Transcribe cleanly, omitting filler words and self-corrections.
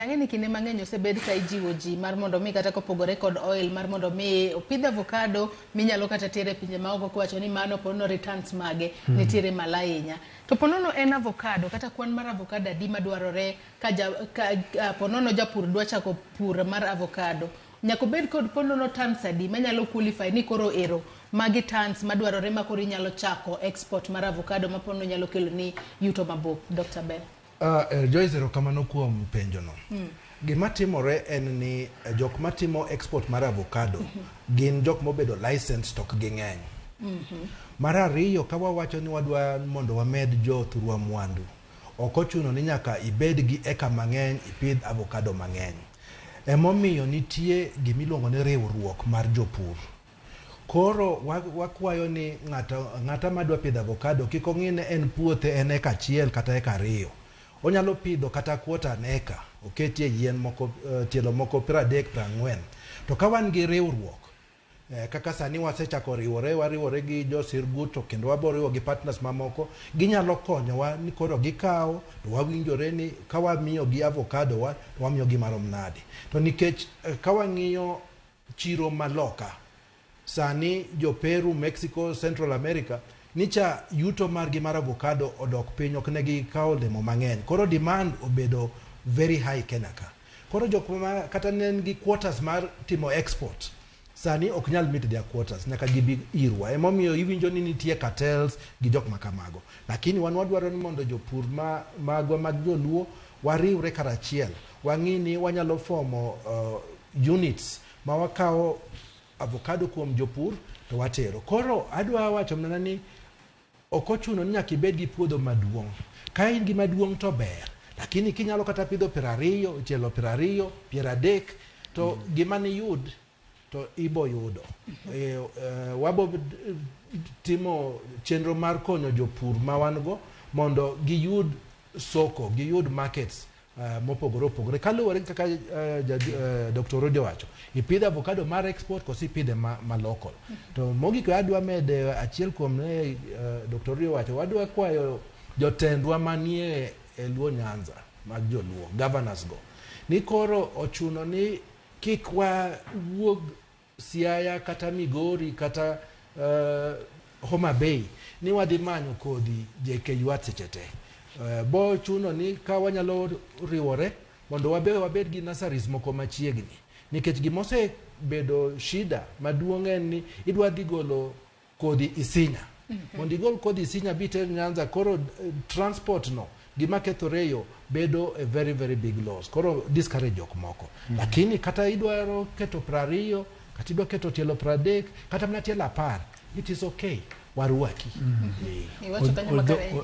Ang'e ni kinde mang'eny osebed ka ijiwo ji mar mondo mi kata kopogore kod oil mar mondo mi opidh avocado minyalo kata tere e pinje maoko kiwacho ni mano ponono returns mage nitiere malo ahinya. To ponono en avocado kata kwan mar avocado adi madwarore ka, ja, ka ponono japur dwa chako pur mar avocado nyaka obed kod ponono tons adi manyalo qualify ni koro ero magi tons madwarore ma koro inyalo chako export mar avocado ma ponono nyalo kelo ni yuto mabup. Dr. Bell. Joyce, erokamano kuom penjono. Gima timore en ni jok matimo export mar avocado gin jok mobedo licensed to ok ging'eny. Mar ariyo, ka wawacho ni wadwa mondo wamed jothurwa mwandu, ok ochuno ni nyaka ibed gi eka mang'eny ipidh avocado mang'eny. Emomiyo nitie gimiluongo ni riwruok mar jopur. Koro wakwayo ni ng'ato ng'ata madwa pidho avocado kik ong'i ni en puothe en eka achiel kata eka ariyo. Onyalo pidho kata quarter an acre, oketie yien moko tielo moko 30 40. To ka wan gi riwruok, kaka sani wasechako riwore, wariwore gi jo Sirgut to kendo wabo riwo gi partners mamoko, ginyalo konyowa ni koro gikawo to wawinjore ni ka wamiyo gi avocado wa to wamiyo gi marom nade. To nikech ka wang'iyo chiro maloka, sani jo Peru, Mexico, Central America, nicha yuto margi mar avocado odok piny ok ne gikawo olemo mang'eny. Koro demand obedo very high Kenya ka. Koro jok ma kata ne en gi quotas mar timo export, sani ok nyal meet their quotas, nyaka gibi irwa. Emomiyo iwinjo ni nitie cartels gi jok ma kamago. Lakini wan wadwaro ni mondo jopur ma magwa mag joluo wariwre karachiel. Wang'i ni wanyalo formo units ma wakawo avocado kuom jopur to watero. Koro adwa wacho mana ni ok ochuno ni nyaka ibed gi puodho maduong'. Ka in gi maduong' to ber, lakini kinyalo kata pidho 20, tielo 20, 30, to gima niyud to ibo yudo. Wabo timo chenro mar konyo jopur ma wan go mondo giyud soko, giyud markets mopogore opogore. Kaluwore gi kaka Dr. Odi owacho, ipidho avocado mar export koso ipidhe ma local. To mogik adwa mede achiel kuom ne Dr. Odi owacho, wadwa kwayo jotendwa manie e Luo Nyanza mag joluo, governors go, ni koro ochuno ni kik wawuog Siaya kata Migori kata Homa Bay ni wadhi manyo kodhi JKUAT seche te. Bo chuno ni ka wanyalo riwore mondo wabe wabed gi nurseries moko machiegni. Nikech gimosebedo shida maduong' en ni idwa dhi golo kodhi Isinya. Mondo igol kodhi Isinya biter Nyanza koro transport no gima kethore yo bedo a very very big loss. Koro discourage jok moko. Lakini kata idwaro keto 20, kata idwa keto tielo 30, kata mana tielo 10, it is okay. Warwaki. Iwacho kanyo makare.